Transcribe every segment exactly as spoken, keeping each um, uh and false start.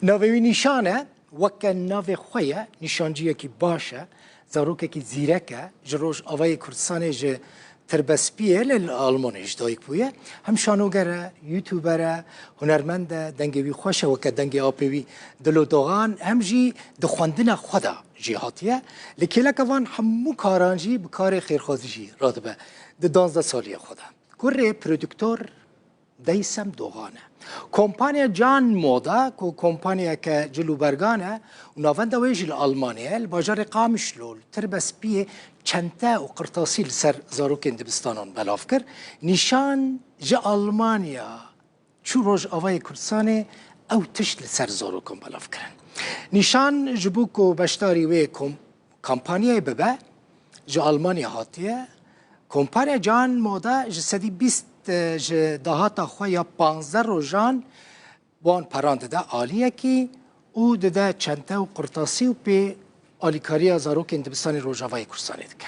Navê wî Nîşan e, weke navê xwe ye, nîşanciyekî baş e, zarokekî zîrek e, ji Rojavayê Kurdistanê ji Tirbespiyê li Almanê ji dayik bûye. Hem şanoger e, youtuber e, hunermend e, dengê wî xweş e, weke dengê apê wî Dilo Dogan, hem jî di xwendina xwe de jê hatiye. Li kêleka van hemû karan jî bi karê xêrxwazî jî radibe di danzdeh saliya xwe de. Kurê produktor Deysem Dogan e. Kompanya Can Moda, ku kompanyeke cil û bergan e û navenda wê jî li Almanyê ye, li bajarê Qamişlo, li Tirbespiyê çente û qirtasî li ser zarokên dibistanan belav kir. Nîşan ji Almanya çû Rojavayê Kurdistanê, ew tişt li ser zarokan belav kirin. Nîşan ji bo ku beşdarî wê kom-, kampanyayê bibe, ji Almanya hatiye. Kompanya Can Moda ji sedî bîst, e, ji dahata xwe ya panzdeh rojan wan peran dide aliyekî û dide çente û qirtasî û pê alîkariya zarokên dibistanê Rojavayê Kurdistanê dike.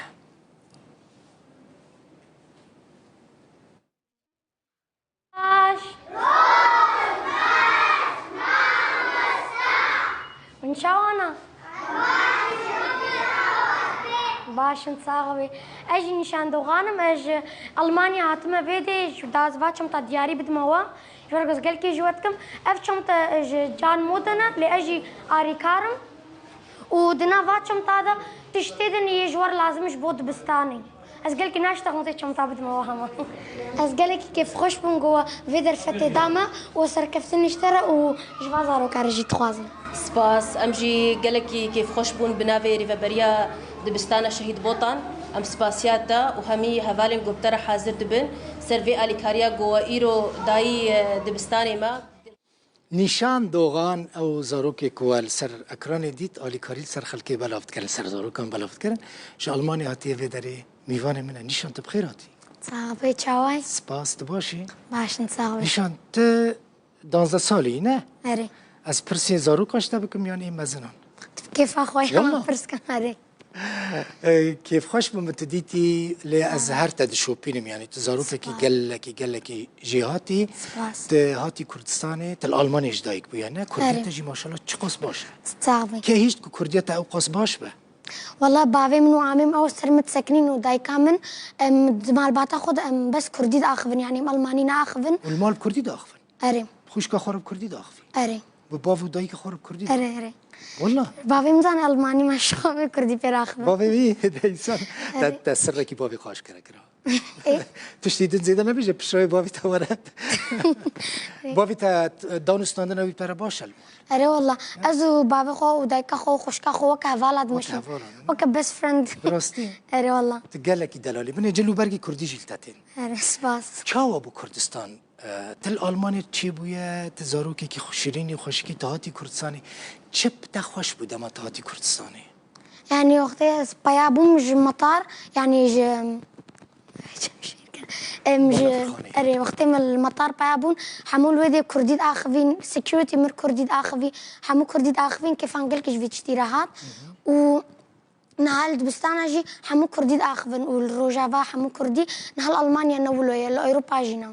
Baş. Hûn çawa ne? Baş in, sax bî. Ez jî Nîşan Dogan im, ez ji Almanya hatime vê dê, ji da ez va çimta diyarî bidime we. Ji ber ku ez gelkî ji we dikim. Ev çimta ji Can Moda ne, lê ez jî arîkar im. Û di nav va çimta de tiştê din yê ji we re lazim ji bo dibistanê. Ez gelkî naştexim vê çimta bidime we hema. Ez gelekî kêfxweş bûm ku we vê derfetê da me û serkeftinî ji te re û ji van zaroka re jî dixwazim. Spas. Em jî gelekî kêfxweş bûn bi navê Rêveberiya Dibistana Şehîd Botan. Em spasiya te û hemî hevalên ku bi te re hazir dibin ser vê alîkariya ku we îro dayî, e, dibistanê me. Nîşan Dogan, ew zarokê ku we li ser ekranê dît, alîkarî li ser xelkê belav dikirin, li ser zarokan belav dikirin. Ji Almanya hatiye vê derê, mîvanê min e. Nîşan, tu bi xêr hatî. Sax bî, çawa yî? Spas, tu baş î? Baş in, sax bî. Nîşan, tu danzdeh salî yî, ne? Erê. Ez pirsê zarokan ji te bikim yan ê mezinan? Tu bi kêfa xwe ya. Walla? Min pirs kin, erê. E, kêfxweş bûm min tu dîtî, lê ez, spas, her te dişopînim, yanî tu zarokekî, spas, gelekî, gelekî jêhatî. Spas. Tu hatî Kurdistanê, tu li Almanyê ji dayik bûye, ne? Kurdiyê, erê, te jî maşallah çiqas baş e. Sax bî. Kê hîşt ku kurdiya te ew qas baş be? Walla bavê min û amê min ew ser min disekinîn û dayika min, em, di malbata xwe de em bes kurdî diaxivin, yanî em almanî naaxivin. Û li mal kurdî diaxivin? Erê. Xwişka xwe re bi kurdî diaxivî? Erê. Bi bav û dayika xwe re bi kurdî diaxivî? Erê, erê. Walla? Bavê min zane almanî, me şixwe kurdî pê raxivin. Bavê wî, deysan. Erê. Te, te sirrekî bavê xwe aşkere kira. Ê. Tiştî din zêde mebêje, piştrawê bavê te were. Ê. Bavê te, danûstandina wî pere baş e li mal? Erê walla. Ez û bavê xwe û dayika xwe û xwişka xwe weke hevala dimeşin. Weke hevala, ne? Weke best friend. Bi rastî? Erê walla. Tu gelekî delalî. Binê cil û bergî kurdî jî li te tên. Erê, spas. Çawa bû Kurdistan? E, tu li Almanyê çêbûye, tu zarokekî xwe şirînî, xweşikî, tu hatî Kurdistanê. Çi bi te xweş bû dema tu hatî Kurdistanê? Yanî wextê ez peya bûm ji metar, yanî ji, em, ji, erê, wextê me li metar peya bûn, hemû li wê dê kurdî diaxivîn, security mir kurdî diaxivî, hemû kurdî diaxivîn, kêfan gelkî ji vî tiştî re hat. Û niha li dibistana jî hemû kurdî diaxivin û li Rojava hemû kurdî, niha li Almanya ne wilo ye, li Ewropa jî ne.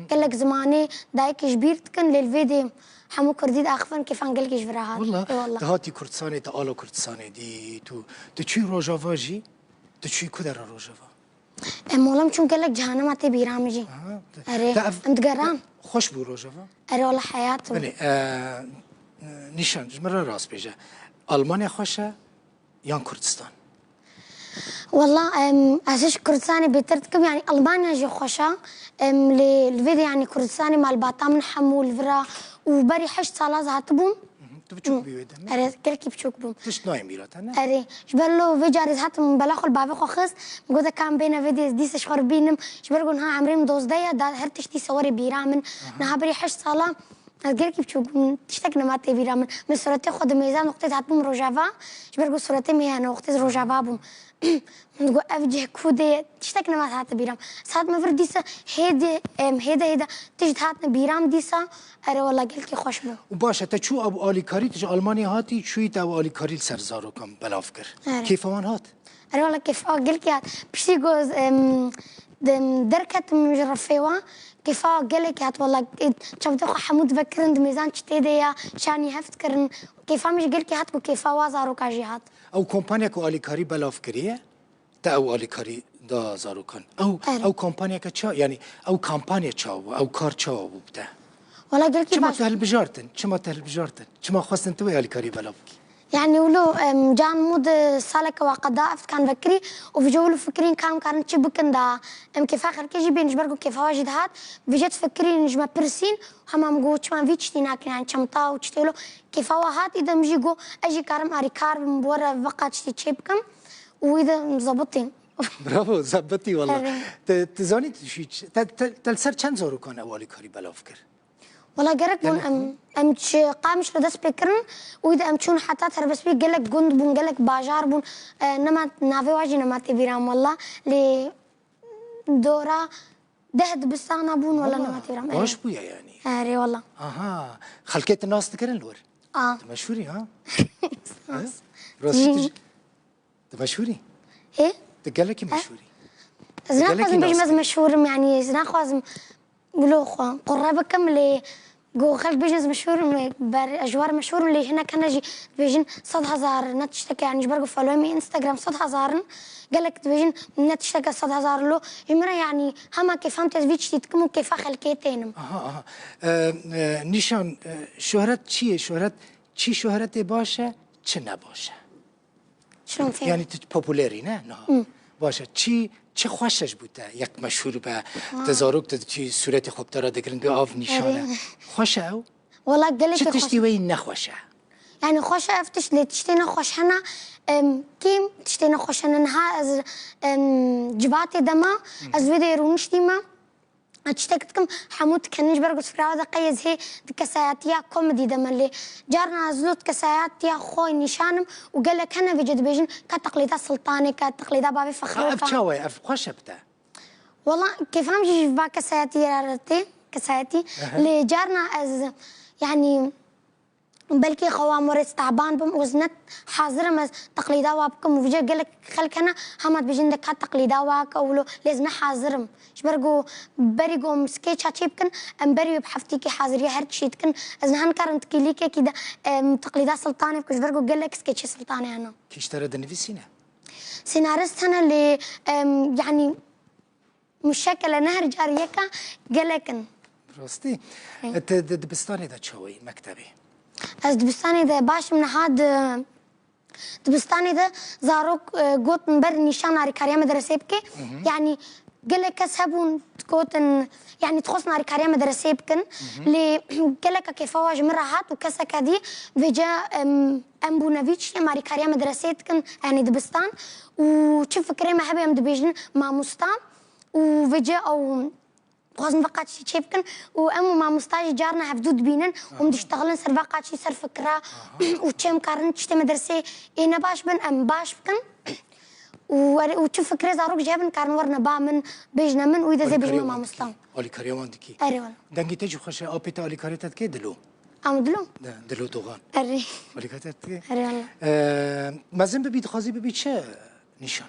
Gelek zimanê dayikê ji bîr dikin, lê li vê dê hemû kurdî diaxivin, kêfan gelkî ji vir re hat. Walla. Ê walla. Tu hatî Kurdistanê, tu ala Kurdistanê dî, tu, tu çûyî Rojava jî, tu çûyî ku dera Rojava? Em, wela min çûn gelek cihana me tê bîra min jî. Aha, te, erê, te ev, em digeran. Xweş bû Rojava? Erê, wela heyat bû. Belê, e, e, Nîşan, ji min re rast bêje. Almanya xweş e yan Kurdistan? Wela, em, ez ji Kurdistanê bêtir dikim, yanî Almanya jî xweş e. Em, lê li vê de, yanî Kurdistanê malbata min hemû li vir e û berî heşt sala ez hatibûm. Mhm. Tu biçûk bûyî wê demê? Erê, gelekî biçûk bûm. Tişt nayê mîra te, ne? Erê. Ji ber lo vê carê ez hatim bela xwe li bavê xwe xist. Min got, "Ka em bêne vê dê, ez dîsa ji xwe re bînim." Ji ber ku niha emrê min dozdeh ye, da her tişt dîsa were bîra min. Aha. Niha berî heşt sala ez gelekî biçûk bûm. Tiştek nema tê bîra min. Min suretê xwe dimêzand wextê ez hatibûm Rojava. Ji ber ku suretê min hene wextê ez Rojava bûm. Min digot, "Ev cih ku de ye?" Tiştek nema hate bîra min. Saet me vir dîsa hêdî, em, hêdî, hêdî tişt hatine bîra min dîsa. Erê, wela gelkî xweş bû. Û baş e, te çû ew alîkarî, tu ji Almanya hatî, çûyî te ew alîkarî li ser zarokan belav kir. Erê. Kêfa wan hat? Erê, wela kêfa gelkî hat. Piştî ku ez, em, dem, derketim ji refê wan, Kêfa gelekî hat wela. E, çavdê xwe hemû divekirin, di mêzan çi tê de ya, şanî heft kirin. Kêfa min jî gelkî hat ku kêfa wa zaroka jî hat. Ew kompanya ku alîkarî belav kiriye, te ew alîkarî da zarokan. Ew, Erê. ew kompanyeke ça, yanî ew kampanya çawa bû, ew kar çawa bû bi te? Wela gelkî Çima baş. te hilbijartin? Çima te hilbijartin? Çima xwestin tu wê alîkarî belav bikî? Yani wilo, em, can mû di saleke wa qeda ev dikan vekirî û vêca wilo fikirîn ka em karin çi bikin da em kêfa xelkê jî bên ji ber ku kêfa wa jî dihat. Vêca difikirîn ji me pirsîn, hema em got çima vî tiştî nakin, yani çemta û tiştê wilo kêfa wa hat, î de em jî got ez jî karim arîkar bim, bi we re veqa tiştî çê bikim û wî de em zebitîn. Bravo, zebitî wela. Evet. Te, te zanî tu şî ç-, te, te, te li ser çend zarokan ew alîkarî belav kir? Wela gerek bûn Gelek em, em çi qamîş li dest pê kirin û de em çûn heta Terbespî, gelek gund bûn, gelek bajar bûn. E, nema navê wa jî nema tê bîra me wela. Lê dora deh dibistana bûn wela Wela, nema tê bîra me. baş bûye yani. Erê wela. Aha. Xelkê tu nas dikirin li wir? A. Tu meşhûrî ha? Nas. He? Rastî tu Jî. ji-, Tu meşhûrî? Ê? Tu gelekî He? meşhûrî. Ez Tu gelekî naxwazim bêjim ez nas meşhûr im, yani ez naxwazim wilo xwe qurre bikim, lê got xelk bêjin ez meşhûr im, ber, ez ji war meşhûr im, lê hinek hene jî dibêjin sed hezar ne tişteke, yani ji ber ku followê min Instagram sed hezar in, gelek dibêjin ne tişteke sed hezar lo. Ji min re yani hema kêfam tê ez vî tiştî dikim û kêfa xelkê tênim. Aha, aha. E, e, Nîşan, e, şohret çi ye? Şohret, çi şohretê baş e, çi ne baş e? Şûn fêm. Yani tu popûlerî ne? Niha. Hı. Baş e. Çi, çi xweş e ji bo te? Yek meşhûr be, Ha. te zarok te çi sûretê xwe bi te re digirin, bê av nîşan e. Erê. Xweş e ew? Wela gelekî Çi xweş. tiştî weyî nexweş e? Yani xweş e ev tişt, lê tiştê nexweş hene, em, kêm tiştê nexweş hene. Niha ez, em, civatê de me, ez wê de rûniştî me. Tiştek dikim, hemû dikenin ji ber ku fikra de qey ez hê di kesayetiya komedî de me lê. Carna ez lo di kesayetiya xwe nîşanim û gelek hene vêce dibêjin ka teqlîda Siltanê ke, teqlîda bavê Fexrê Ha, ev ka. çawa ye? Ev xweş e bi te? Wela kêfam jî ji va kesayetî re tê, kesayetî. Ehe. Lê carna ez, yani, Belkî xewa morê taban bim û ez ne hazir im ez teqlîda wa bikim û vêca gelek xelk hene hema dibêjin de ka teqlîda wa ke wilo, lê ez ne hazir im. Ji ber ku berî ku em skêça çê bikin, em berî wê bi heftîkê haziriya her tiştî dikin. Ez niha nikarim di kîlîkekî de, em, teqlîda Siltanê bikim ji ber ku gelek skêçê Siltanê hene. Kî ji te re dinivîsîne? Senarist hene lê, em, yanî Muşekele ne her car yeka gelek in. Rastî. Hey. E, te di dibistanê de çawa yî, mektebê? Ez dibistanê de baş im niha di dibistanê de zarok, e, gotin ber nîşan arîkariya medresê bike. Hı hı. Yani gelek kes hebûn digotin, yani dixwestin arîkariya medresê bikin. Hı hı. Lê geleka kêfa wa ji min re hat û keseke dî vêca, em, em bûne vî tiştê em arîkariya medresê dikin, yani dibistan. Û çi fikrê me hebe em dibêjin mamosta. Û vêca ew dixwazin veqa tiştî çê bikin û em û mamosta jî carna hevdû dibînin û em Aha. diştexilin ser veqa tiştî, ser fikra Aha. û çi em karin tiştê medresê ê ne baş bin, em baş bikin. Û were, û çi fikrê zarok jî hebin, karin werine ba min, bêjine min û wî de zê bêjime Alîkariya wan mamosta. dikî. Alîkariya wan dikî. Erê wala. Dengê te jî xweş e, apê te alîkariya te dike, Dilo? Am Dilo? De, Dilo Doğan. Erê. Alîkariya te dike. Erê wala. Ee, mezin bibî, dixwazî bibî çi? Nîşan.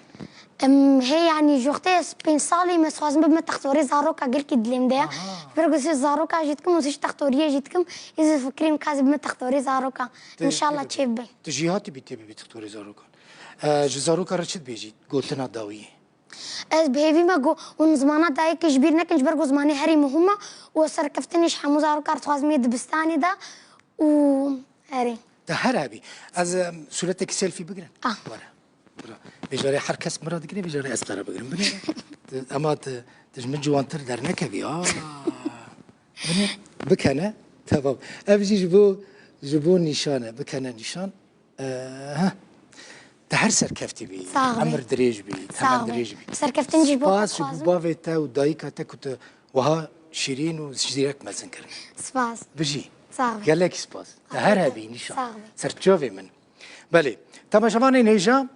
Em, hê, yanî, ji wextê ez pênc salî me, dixwazim bibime textorê zaroka, gelkî dilê min de ye. Aha. Ji ber ku ez zaroka jî dikim û ez textoriyê jî dikim, ez ê fikrîm ka ez bibime textorê zaroka. Tê, İnşallah tê bibe. çê bibe. Tu jî hatibî tê bibî textorê zarokan. E, ji zaroka re çi dibêjî? Gotina dawiyê. Ez bi hêvî me got, hûn zimana dayikê ji bîr nekin, ji ber ku zimanê herî muhim e û ez serkeftinê ji hemû zaroka re dixwazim yê dibistanê de û erê. Te her hebî. Ez, em, sûretekî selfie bigirin? Ah. Were. Bira. Vêjarê her kes min re digire, vêjarê ez te re bigirim. Binêre. Te, ema te, te ji min ciwantir dernekevî. Aa. Binê. Bikene. Tamam. Ev jî ji bo, ji bo nîşan e. Bikene nîşan. Ee, heh. Te her serkeftî bî. Sağ ol. Emir dirêj bî. Sağ Temen ol. dirêj bî. Serkeftin jî bo Spas ji bo dixwazim. bavê te û dayika te ku tu wiha şîrîn û zîrek mezin kirin. Spas. Bijî. Sağ ol. Gelek spas. Te her Afiyet hebî olsun. nîşan. Sağ ol. Serçavê min. Belê. Temaşevanên hêja,